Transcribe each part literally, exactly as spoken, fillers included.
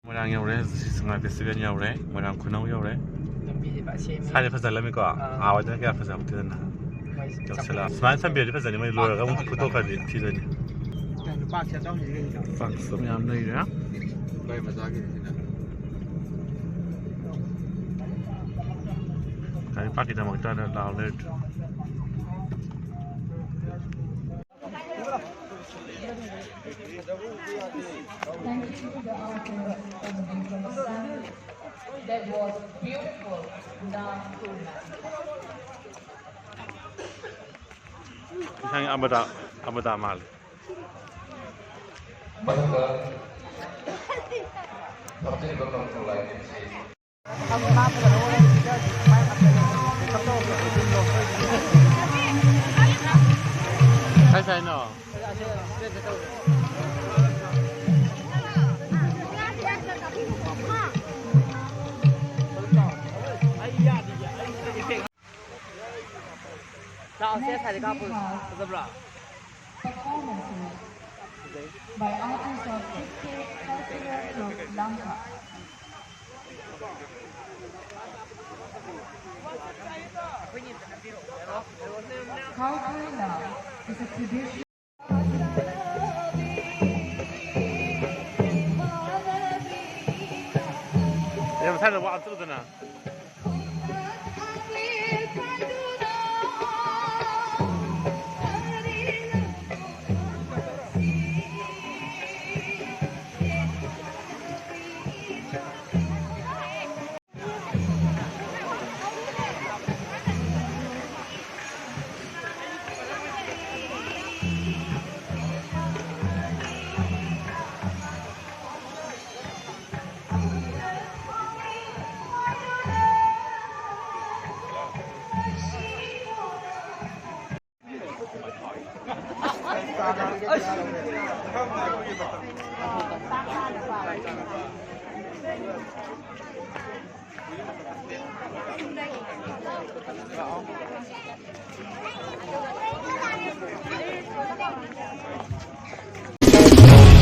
ꯃꯣꯏꯔꯥꯡ ꯌꯧꯔꯦ, ꯍꯧꯖꯤꯛ ꯁꯉꯥꯏ ꯐꯦꯁꯇꯤꯚꯦꯜ ꯌꯧꯔꯦ, ꯃꯣꯏꯔꯥꯡ ꯈꯨꯅꯧ ꯌꯧꯔꯦ꯫ ꯂꯝꯕꯤꯁꯦ ꯐꯖ ꯁꯦꯝꯃꯦ꯫ ꯁ꯭ꯋꯥꯏꯗ ꯐꯖꯔꯝꯃꯤꯀꯣ꯫ ꯑꯥ꯫ ꯑꯥ, ꯋꯥꯏꯗꯅ ꯀꯌꯥ ꯐꯖꯔꯝꯗꯦꯗꯅ꯫ ꯃꯣꯏ ꯌꯧꯁꯜꯂꯛꯑꯦ꯫ ꯁꯨꯃꯥꯏꯅ ꯊꯝꯕꯤꯔꯗꯤ ꯐꯖꯅꯤ, ꯃꯣꯏ ꯂꯣꯏꯔꯒ ꯑꯃꯨꯛ ꯐꯣꯇꯣ ꯈꯔꯗꯤ ꯊꯤꯗꯣꯏꯅꯤ꯫ ꯀꯩꯅꯣ, ꯄꯥꯛꯁꯦ ꯇꯧꯁꯤꯔ ꯀꯩꯅꯣ? ꯄꯥꯛꯁꯦ ꯌꯥꯝ ꯂꯩꯔꯦ꯫ ꯒꯥꯔꯤ ꯃꯆꯥꯒꯤꯅꯤ ꯁꯤꯅ꯫ ꯒꯥꯔꯤ ꯄꯥꯛꯀꯤꯗꯃꯛꯇ ꯂꯥꯎ ꯂꯩꯔꯦ꯫ Thank you to the artist and the family. That was beautiful. Now, ꯏꯟꯁꯥꯡ ꯑꯃꯗ, ꯑꯃꯗ ꯃꯥꯜꯂꯦ꯫ ꯃꯊꯪꯗ ꯊꯝꯖꯤꯟꯕ ꯀꯪꯊꯣꯛ ꯂꯥꯏ ꯂꯩꯕꯁꯤ꯫ ꯀꯥꯏ ꯆꯥꯏꯅꯣ? ꯂꯥꯛꯑꯣ, ꯁꯦ, ꯁꯥꯏꯗ ꯀꯥꯞꯄꯣ꯫ ꯐꯖꯕ꯭ꯔꯥ? Performances by artists of K K Cultural Group Lamka. Khao Khai Lao is a traditional ꯌꯥꯝ ꯁꯥꯏꯗ ꯋꯥ ꯑꯝꯇ ꯎꯗꯅ꯫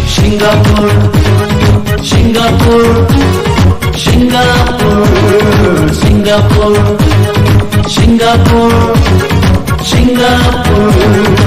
Singapore, Singapore. Singapore, Singapore, Singapore, Singapore.